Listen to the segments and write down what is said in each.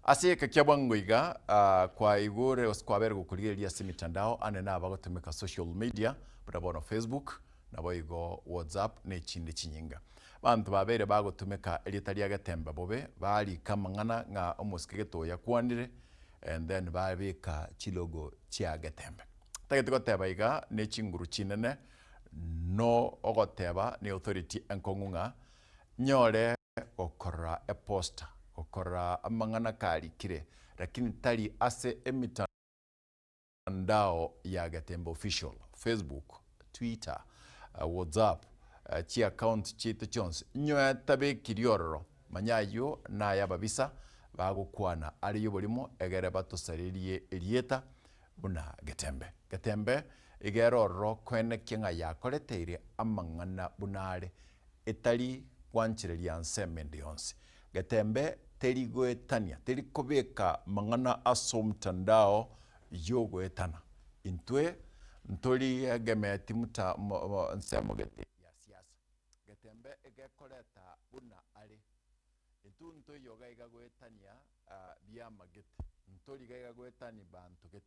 Ase egeka kia bwango iga, kwaigure gose kwabere gokorigereria ase emitandao ande nabagotumeka social media buna bono Facebook, naboigo WhatsApp na echinde chinyinga. Abanto babeire bagotumeka erieta ria Getembe bobe, barika amang'ana ng'a omosike gete oyo akwanire and then babeka chilogo chia Getembe. Ntagete goteba iga ne chinguru chinene no ogoteba ne authority enkong'u ng'a nyore gokorora eposter, gokorora amang'ana karikire lakini tari ase emitandao ya Getembe Official, Facebook, Twitter, WhatsApp, chiaccount chiaito chionsi, nyoe tabekiri ororo, manya ayio naye ababisa bagokwana are yoborimo egere batosarerie erieta buna Getembe. Getembe iga ere ororo koenekia ng'a yakoreteire amang'ana buna are etari gwanchereria nsemo ende yonsi. Getembe teri goetania, teri kobeka mang'ana ase omtandao yogoetana. Intwe ntori egemeti mta nsemo gete ya siasa. Getembe egekoreta buna are. Intwe ntoiyo iga iga goetania biama gete, ntori iga iga goetania banto gete.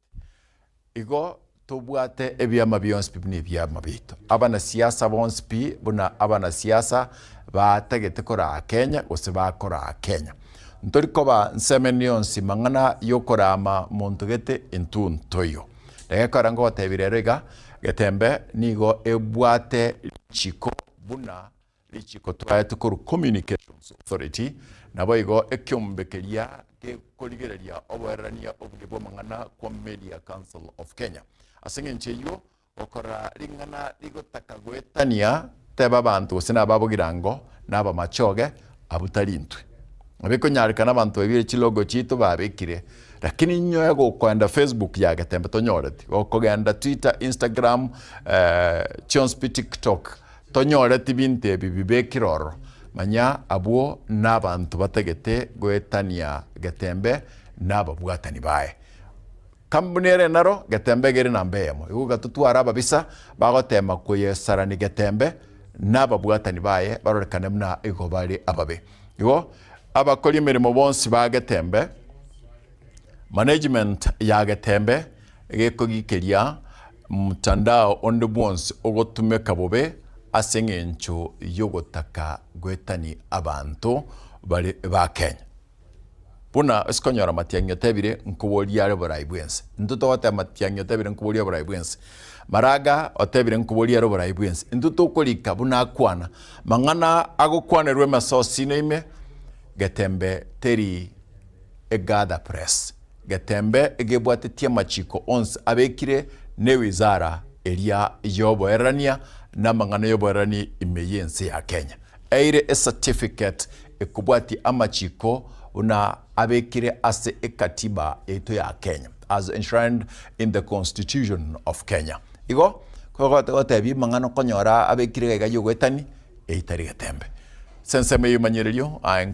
Igo tobwate ebiama bionsi pi buna ebiama biaito. Abanasiasa bonsi pi buna abanasiasa batagete koraa Kenya gose bakoraa Kenya. Ntori koba nsemo ende yonsi mang'ana yokorama monto gete intwe ntoiyo. Egekora ngogotebia rero iga, Getembe nigo ebwate richiko buna Richiko twaetwe korwa Communications Authority, naboigo ekiombe keria gekorigereria oboererania obuya bw'amang'ana kwa Media Council of Kenya. Ase eng'encho eyio, gokora ring'ana rigotaka goetania teba abanto gose naba abogirango na abamachoge, abwo tari intwe. Nabo ekonyarekana abanto baibire chilogo chiaito babekire, lakini nyoe gokoenda Facebook ya Getembe tonyoreti, gokogenda Twitter, Instagram, chionsi pi TikTok, Tonyoreti binto ebi bibekire ororo. Manya abwo nabanto batagete goetania Getembe na ababwatani baye. Kampuni ere naro Getembe iga ere namba eyemo. Igo gatotware ababisa bagotema koyesarani Getembe na ababwatani baye barorekane buna igo bare ababe. Igo abakori emeremo bonsi ba Getembe, management ya Getembe, Gekogikeria mtandao onde bwonsi ogotumeka bobe ase eng'encho y'ogotaka goetani abanto bare ba Kenya. Buna ase konyora Matiang'i otebire nkoboria are oborai bwense. Intwe togoteba Matiang'i otebire nkoboria oborai bwense. Maraga otebire nkoboria are oborai bwense. Intwe tokorika buna akwana. Mang'ana agokwanerwa emasosino ime getembe teri egather press. Getembe egebwatetie amachiko onsi abekire newizara eria y'oboererania na amang'ana y'oboererani ime y'ense ya Kenya. Eire ecertificate ekobwatia amachiko buna abekire ase ekatiba yaito ya Kenya as enshrined in the constitution of Kenya. Igo gotebia amang'ana okonyora abekire iga iga y'ogoetani, eyio tari getembe. Ase ensemo eyio emanyererio aye.